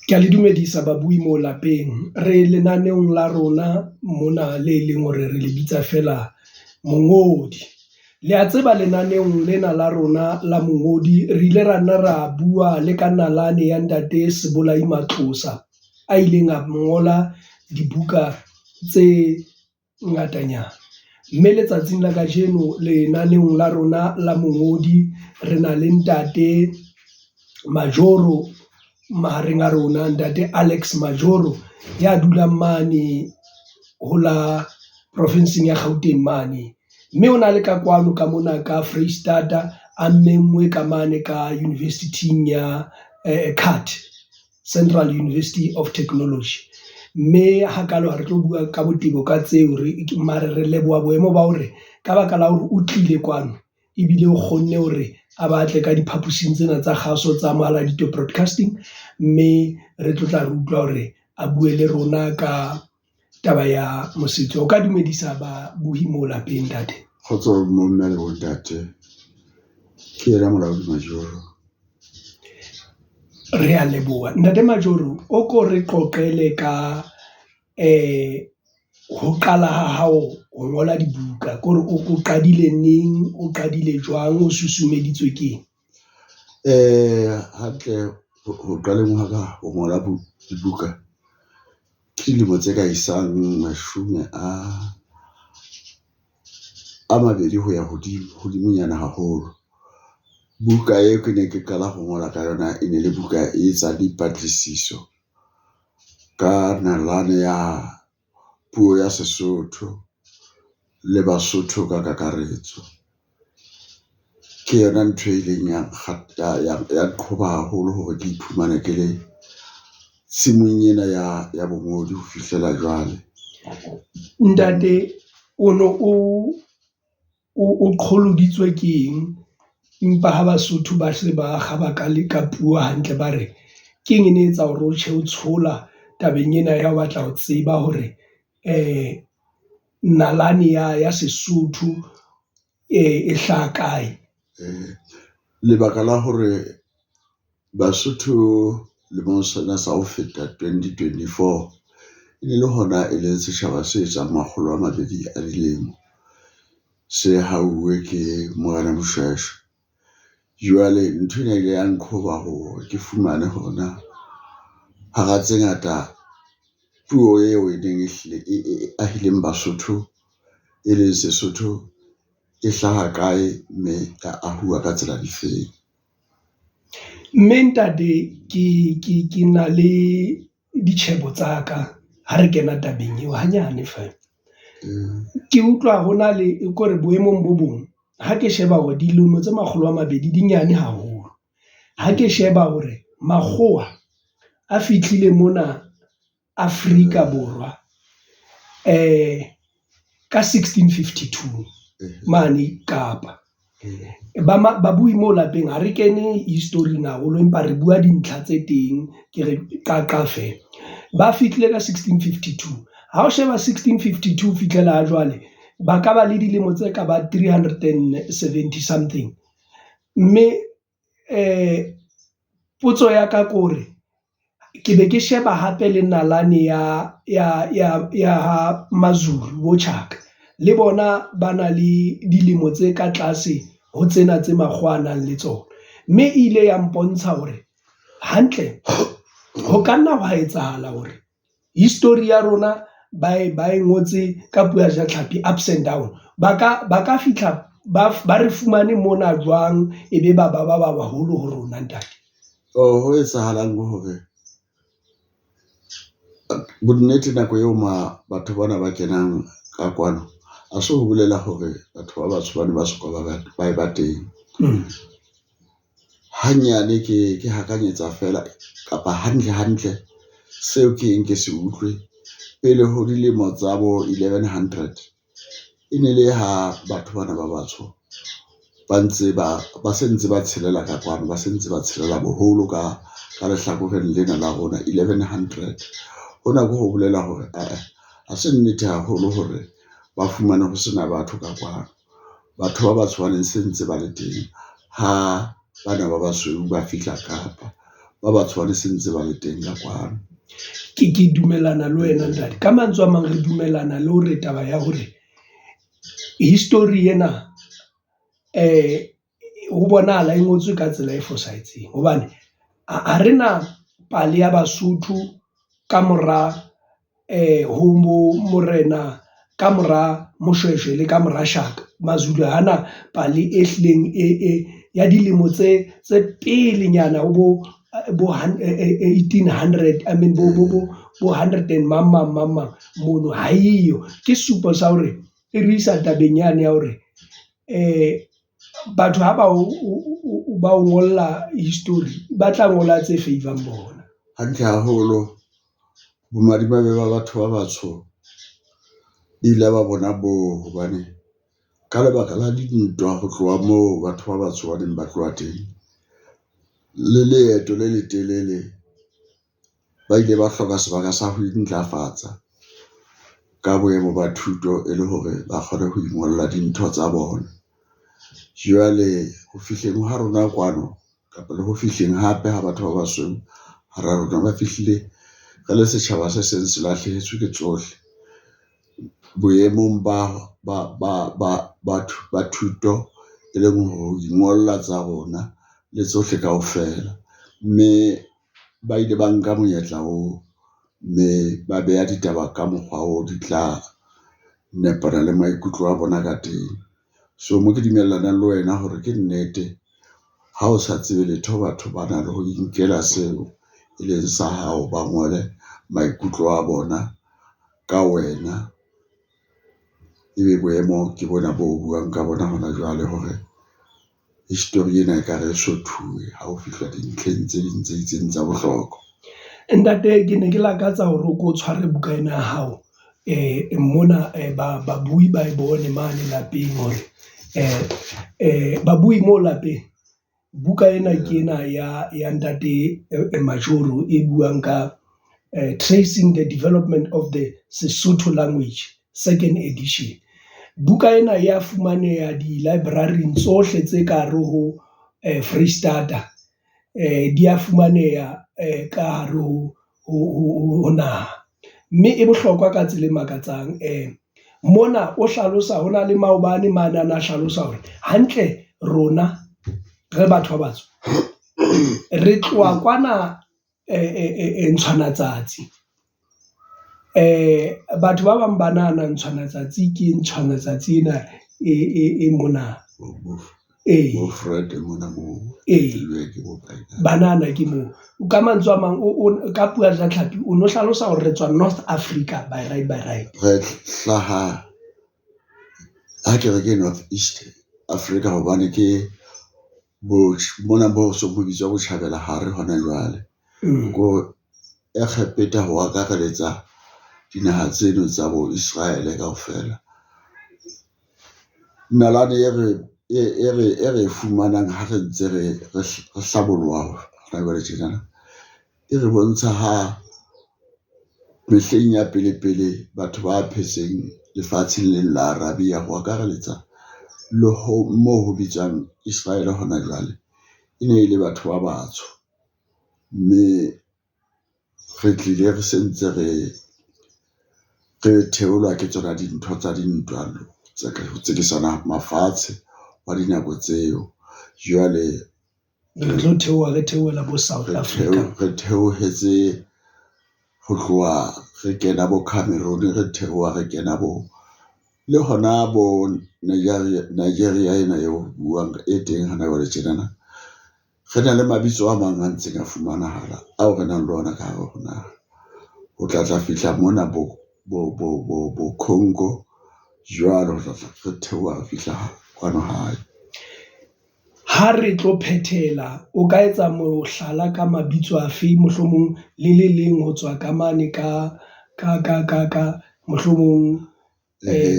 Ke a le dumedisa babui mo lapeng re lenaneong la rona mona le leng hore re le bitsa feela mongodi. Le a tseba lenaneong lena la rona la mongodi, re ile ra nna ra bua le ka nalane ya ntate Sebolai Matlosa a ileng a ngola dibuka tse ngatanyana. Mme letsatsing la kajeno lenaneong la rona la mongodi, re na le ntate Majoro mahareng a rona, ntate Alex Majoro ya dulang mane ho la profinsing ya Gauteng mane. Mme o na le ka kwano ka mona ka Foreisetata a menngwe ka mane ka university-ing ya CAT Central University of Technology. Mme hakalo ha re tlo bua ka botebo ka tseo re mare re leboha boemo ba hore ka baka la hore o tlile kwano ebile o kgonne hore a batle ka diphaposing tsena tsa kgaso tsa Mohaladitwe Broadcasting. Mme re tlo tla re utlwa hore a bue le rona ka taba ya mosebetsi. O ka dumedisa babohi mo lapeng ntate. Kgotso bo mme le bo ntate, ke yena Molaodi Majoro. Re a leboha ntate Majoro, o ko re qoqele ka ho qala ha hao ho ngola dibuka ko re o qadile neng, o qadile jwang, o susumeditswe keng? Hantle ho qaleng hwa ka ho ngola dibuka, ke dilemo tse ka isang mashome a mabedi ho ya hodimo hodimonyana haholo. Buka eo ke ne ke qala ho ngola ka yona e ne le buka e etsang dipatlisiso ka nalane ya puo ya Sesotho le Basotho ka kakaretso. Ke yona ntho e ileng ya ya nqhoba haholo hore ke iphumane ke le tshimong ena ya bongodi ho fihlela jwale. Ntate o no o qholoditswe ke eng? Empa ha Basotho ba se ba kgaba ka le ka puo hantle, ba re keng e ne etsa hore o tjhe o tshola tabeng ena ya ho batla ho tseba hore nalane ya Sesotho e hlaha kae? Lebaka la hore Basotho lemong sena sa ho feta 2024 e ne le hona e leng setjhaba se etsang makgolo a mabedi a dilemo se hauwe ke Morena Moshweshwe. Jwale nthwena e ile ya nqhoba hore ke fumane hore na hara tse ngata puo eo e neng e hlile e ahileng Basotho, e leng Sesotho e hlaha kae, mme ya ahuwa ka tsela difeng. Mme ntate ke na le ditjhebo tsa ka ha re kena tabeng eo hanyane feela. Ke utlwa ho na le kore boemong bo bong ha ke sheba hore dilemo tse makgolo a mabedi di nyane haholo. Ha ke sheba hore makgowa a fihlile mona Afrika Borwa ka 1652 mane Kapa. Ba babui mo lapeng ha re kene history-ing haholo, empa re bua dintlha tse teng, ke re qaqa feela. Ba fihlile ka 1652 ha o sheba 1652 ho fihlela ha jwale, ba ka ba le dilemo tse ka ba 370 something. Mme potso ya ka ko re ke be ke sheba hape le nalane ya ha Mazulu bo Tjhaka le bona ba na le dilemo tse ka tlase ho tsena tse makgowa a nang le tsona. Mme e ile ya mpontsha hore hantle ho ka nna hwa etsahala hore history ya rona ba e ba e ngotse ka puo ya Sejatlhapi ups and down. Ba ka fihla ba re fumane mona jwang, e be ba ba ba ba baholo ho rona ntate? Ho etsahalang ke hore bonnete nako eo ma batho bana ba kenang ka kwano. Ha se ho bolela hore batho ba batsho bane ba soka ba eba teng. Hanyane ke hakanyetsa feela kapa hantle hantle seo ke eng ke se utlwe pele ho dilemo tsa bo 1100. E ne le ha batho bana ba batsho ba ntse ba se ntse ba tshelela ka kwano, ba se ntse ba tshelela boholo ka lehlakoreng lena la rona 1100. Hona ke ho bolela hore ae ha se nnete haholo hore ba fumane ho sena batho ka kwano. Batho ba batsho ba ne se ntse ba le teng ha bana ba basweu ba fihla Kapa. Ba batsho ba ne se ntse ba le teng ka kwano. Ke dumellana le wena ntate ka mantswe a mang, re dumellana le hore taba ya hore history ena ho bonahala e ngotswe ka tsela e fosahetseng. Hobane ha re na pale ya Basotho kamora ho mo morena kamora Moshweshwe le ka mora Shaka. Mazulu hana pale e hlileng e ya dilemo tse pelenyana ho bo 1800 I mean bo hundred and mang mang mang mang mono ha eyo. Ke sesupo sa hore e re isa tabeng yane ya hore batho ha ba o ba o ngolla history, ba tla ngola tse favour-ang bona. Hantle haholo bomadimabe ba batho ba batsho ile ba bona boo, hobane ka lebaka la dintwa ho tloha moo batho ba batsho ba neng ba tloha teng. Le leeto le letelele, ba ile ba hloka sebaka sa ho intlafatsa ka boemo ba thuto, e le hore ba kgone ho ingolla dintho tsa bona. Jwale ho fihleng ha rona kwano kapa le ho fihleng hape ha batho ba basweu hara rona ba fihlile re le setjhaba se seng se lahlehetswe ke tsohle. Boemong ba thuto, e leng ho ingolla tsa rona le tsohle kaofela. Mme ba ile ba nka monyetla oo, mme ba beha ditaba ka mokgwa oo di tla nepana le maikutlo a bona ka teng. So mo ke dumellanang le wena hore ke nnete, ha o sa tsebe letho batho ba na le ho inkela seo e leng sa hao, ba ngole maikutlo a bona ka wena. Ebe boemo ke bona bo buang ka bona hona jwale hore history ena ekare e sothuwe ha ho fihla dintlheng tse ding tse itseng tsa bohlokwa. Ntate ke ne ke lakatsa hore o ko tshware buka ena ya hao mona babui ba e bone mane lapeng hore babui mo lapeng. Buka ena ke ena ya ntate Majoro e buang ka Tracing the Development of the Sesotho Language Second Edition. Buka ena ya fumaneha di-library-ng tsohle tse ka hare ho Foreisetata. Di a fumaneha ka hare ho naha, mme e bohlokwa ka tsela e makatsang. Mona o hlalosa ho na le maobane mane a na hlalosa hore hantle rona re batho ba batsho, re tloha kwana Ntshwana Tsatsi. Batho ba bang ba nahana Ntshwana Tsatsi ke Ntshwana Tsatsi ena e mona. Ee, Bo Fred mona mo ee, ke bo kae kae. Ba nahana ke moo. Ka mantswe a mang, o ka puo ya Jatlhapi o no hlalosa hore re tswa North Africa by right by right. Re hlaha ha ke re ke North East Africa hobane ke bo mona bo so bo bitswa botjhabela hare hona jwale. Ko Egepeta ho akareletsa dinaha tseno tsa bo Israel kaofela. Nalane e re fumanang ha re ntse re hlaboloha hona jwale tjenana, e re bontsha ha mehleng ya pele pele batho ba phetseng lefatsheng lena la Arabia ho akareletsa le ho mo ho bitswang Israel hona jwale. E ne e le batho ba batsho, mme re tlile re sentse re theolwa ke tsona dintho tsa dintwa tse ho tsekisana mafatshe wa dinako tseo. Jwale re tlo theoha re theohela bo South Africa. Re theohetse ho tloha re kena bo Cameroon, re theoha re kena bo le hona bo Nigeria, Nigeria ena eo buang e teng hona jwale tjenana. Re na le mabitso a mang a ntseng a fumanahala ao re nang le ona ka hare ho naha. Ho tla tla fihla mona bo Congo jwalo, ho tla tla re theoha re fihla kwano hae. Ha re tlo phethela, o ka etsa mohlala ka mabitso afe mohlomong le le leng ho tswa ka mane ka mohlomong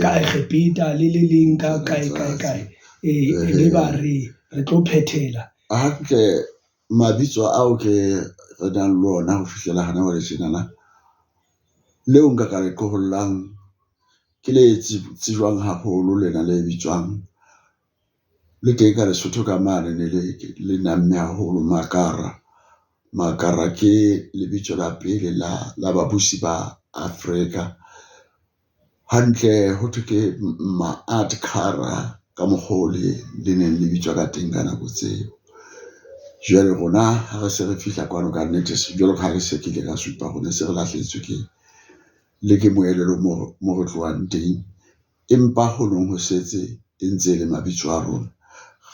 ka Egepeta le le leng ka kae kae kae. E be ba re tlo phethela. Hantle mabitso ao ke re nang le ona ho fihlela hana jwale tjenana, leo nka ka le qohollang ke le tsejwang haholo lena le bitswang le teng ka Lesotho ka mane ne le namme haholo Makara. Makara ke lebitso la pele la babusi ba Afrika. Hantle ho thwe ke ka mokgo le le neng le bitswa ka teng ka nako tseo. Jwale rona ha re se re fihla kwano kannete, jwalo ka ha ke se ke ile ka supa hore se re lahlehetswe ke le ke moelelo mo re tlohang teng. Empa ho nong ho setse e ntse e le mabitso a rona,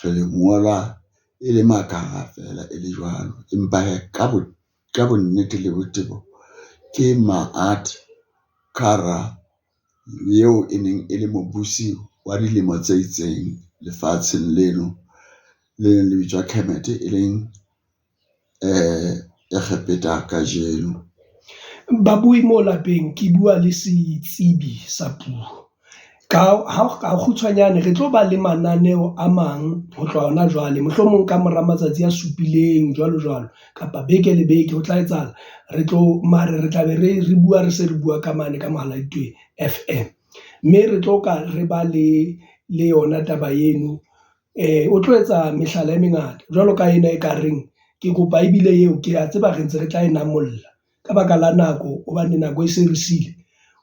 re le ngola e le Makara feela e le jwalo. Empa hee ka bo ka bonnete le botebo ke eo e neng e le mobusi wa dilemo tse itseng lefatsheng leno le leng le bitswa Kemet e leng Egepeta kajeno. Babui moo lapeng ke bua le setsibi sa puo. Ka ha kgutshwanyane re tlo ba le mananeo a mang ho tloha hona jwale, mohlomong ka mora matsatsi a supileng jwalo jwalo kapa beke le beke ho tla etsahala. Re tlo mare re tla be re bua, re se re bua ka mane ka Mohaladitwe FM. Mme re tlo ka re ba le yona taba eno. O tlo etsa mehlala e mengata jwalo ka ena ekareng ke kopa ebile eo ke a tseba re ntse re tla e namolla ka baka la nako, hobane nako e se re sile.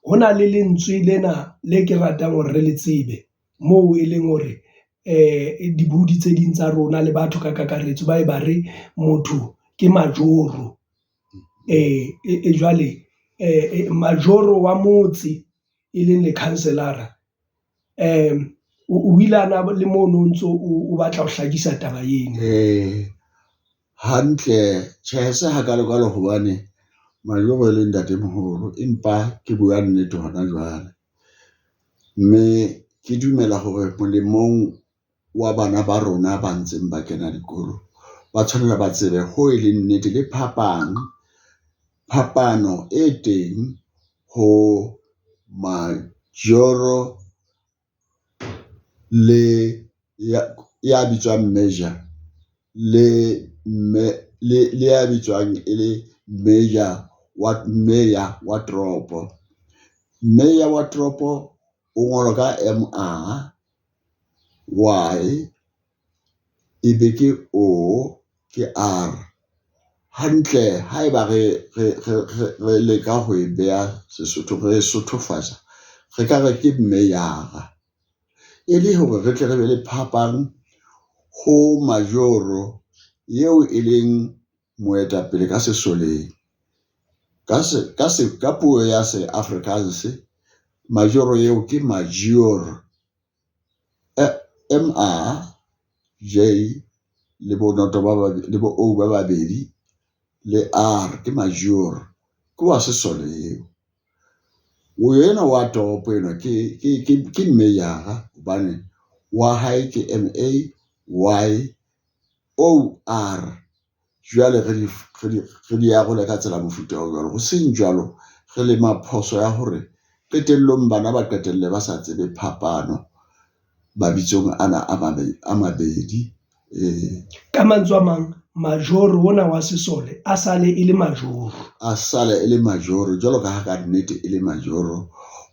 Ho na le lentswe lena le ke ratang hore re le tsebe moo e leng hore dibuhudi tse ding tsa rona le batho ka kakaretso, ba e ba re motho ke majoro. Jwale majoro wa motse e leng lekhanselara o ile a na le mono o ntso o batla ho hlakisa taba eno. Hantle tjhe, ha se hakalokalo hobane majoro e le ntatemoholo, empa ke bua nnete hona jwale. Mme ke dumela hore molemong wa bana ba rona ba ntseng ba kena dikolo, ba tshwanela ba tsebe ho e leng nnete le phapang. Phapano e teng ho majoro le ya bitswang major le mme le ya bitswang e le major wa mayor wa toropo. Mayor wa toropo o ngolwa ka M A Y e be ke O ke R. Hantle haeba re leka ho e beha Sesothong, re sothofatsa, re ka re ke meyara e le hore re tle re be le phapang ho majoro eo e leng moetapele ka sesoleng. Ka puo ya se Afrikaans majoro eo ke majoor M A J le bonoto ba le bo O ba babedi le R ke majoor ke wa sesole eo. O enwa wa toropo enwa ke meyara hobane wa hae ke M A Y O R. Jwale re di arole ka tsela ya mofuta o jwalo. Ho seng jwalo, re lema phoso ya hore qetellong bana ba qetelle ba sa tsebe phapano mabitsong ana a mabedi. Ee. Ka mantswe a mang, majoro ona wa sesole a sale e le majoro. A sale e le majoro jwalo ka ha kannete e le majoro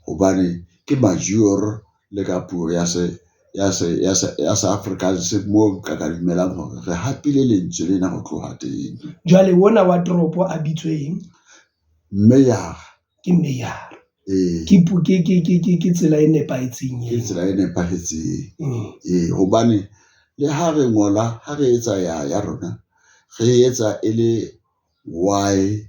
hobane ke majoor le ka puo ya se ya se Afrikaans moo ka dumelang hore re hapile lentswe lena ho tloha teng. Jwale ona wa toropo a bitsweng? Mayor. Ke mayor. Ee. Ke tsela e nepahetseng. Ke tsela e nepahetseng. Ee, hobane le ha re ngola ha re etsa ya rona, re etsa e le Y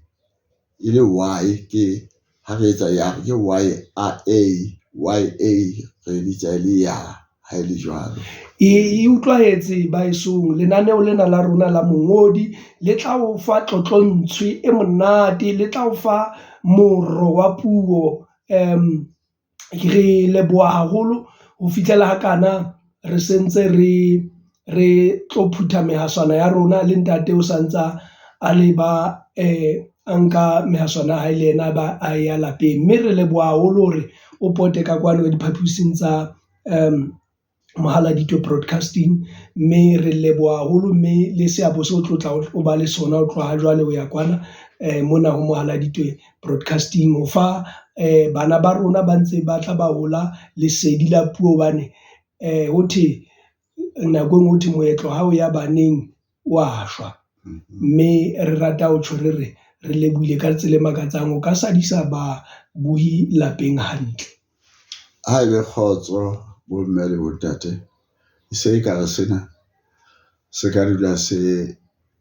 e le Y ke ha re etsa ya ke Y A A Y A re bitsa e le ya ha e le jwalo. E utlwahetse baesong lenaneo lena la rona la mongodi le tla o fa tlotlontswe e monate, le tla o fa moro wa puo. Re leboha haholo ho fihlela hakana re sentse re tlo phutha mehaswane ya rona le ntate o santsa a le ba a nka mehaswane ya hae le yena ba a ya lapeng. Mme re leboha haholo hore o pote ka kwano diphapusing tsa Mohaladitwe Broadcasting. Mme re leboha haholo mme le seabo seo o tlo tla o ba le sona ho tloha jwale ho ya kwana mona ho Mohaladitwe Broadcasting. Ho fa bana ba rona ba ntse ba tla ba hola lesedi la puo hobane ho thwe nako e nngwe ho thwe moetlo ha o ya baneng wa shwa. Mme re rata ho tjho re re re lebohile ka tsela e makatsang, o ka sadisa babohi lapeng hantle. Ha ebe kgotso bomme le bontate e se e kare sena se ka dula se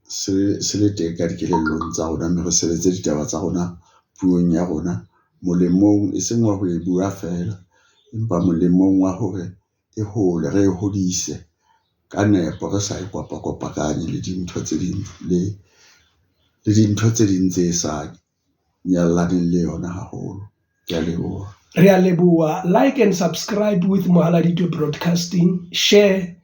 se le teng ka dikelellong tsa rona, mme re sebetse ditaba tsa rona puong ya rona molemong e seng wa ho e bua feela, empa molemong wa hore e hole re hodise ka nepo, re sa e kopa kopakanye le dintho tse ding le dintho tse ding tse sa nyalaneng le yona haholo. Ke a leboha. Re a leboha. Like and subscribe with Mohaladitwe Broadcasting. Share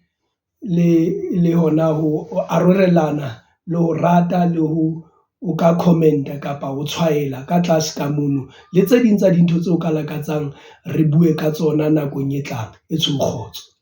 le hona ho arolelana le ho rata le ho o ka comment-a kapa ho tshwaela ka tlase ka mono le tse ding tsa dintho tseo ka lakatsang re bue ka tsona nakong e tlang. E tsho kgotso.